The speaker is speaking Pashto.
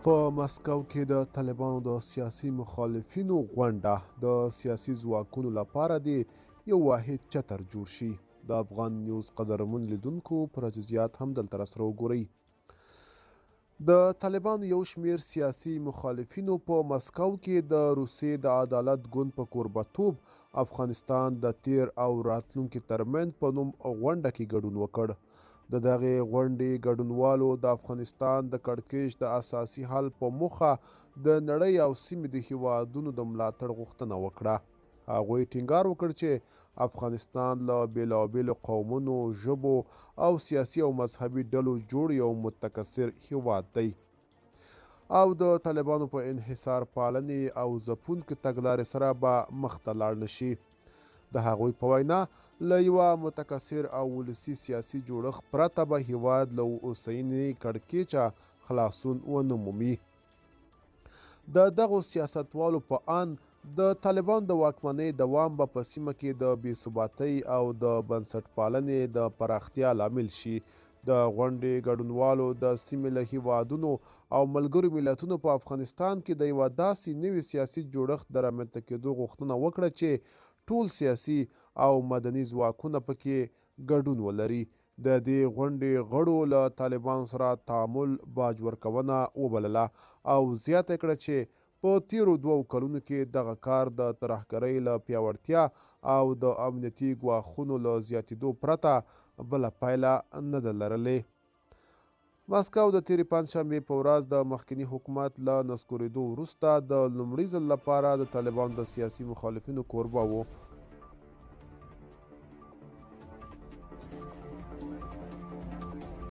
په مسکو کې د طالبانو د سیاسي مخالفینو غونډه، د سیاسي ځواکونو لپاره دې یو واحد چتر جوړ شي. د افغان نیوز قدرمن لیدونکو پوره جزیات هم دلته راسره وګورئ. د طالبانو یو شمېر سیاسي مخالفینو په مسکو کې د روسیې د عدالت ګوند په کوربتوب افغانستان د تېر او راتلونکي ترمنځ په نوم غونډه کې ګډون وکړ. د دغې غونډې ګډونوالو د افغانستان د کړکېچ د اساسي حل په موخه د نړۍ او سیمې د هېوادونو د ملاتړ غوښتنه وکړه. هغوی ټینګار وکړ چې افغانستان له بېلابېلو قومونو، ژبو او سیاسي او مذهبي ډلو جوړ یو متکثر هېواد دی او د طالبانو په انحصار پالنې او ځپونکې تګلارې سره به مخته لاړ نه شي. د هغوی په وینا، له یوه متکثر او ولسي سیاسي جوړښت پرته به هېواد له اوسني کړکېچه خلاصون ونه مومي. د دغو سیاستوالو په اند، د طالبانو د واکمنۍ دوام به په سیمه کې د بې ثباتۍ او د بنسټپالنې د پراختیا لامل شي. د غونډې ګډونوالو د سیمې له هېوادونو او ملګرو ملتونو په افغانستان کې د یوه داسې نوي سیاسي جوړښت د رامنځته کېدو غوښتنه وکړه چې ټول سیاسي او مدني ځواکونه پکې ګډون ولري. د دې غونډې غړو له طالبانو سره تعامل باج ورکونه وبلله او زیاته یې کړه چې په تېرو دوو کلونو کې دغه کار د ترهګرۍ له پیاوړتیا او د امنیتي ګواښونو له زیاتېدو پرته بله پایله نه ده لرلې. مسکو د تېرې پنجشنبې په ورځ د مخکني حکومت له نسکورېدو وروسته د لومړي ځل لپاره د طالبانو د سیاسي مخالفینو کوربه و.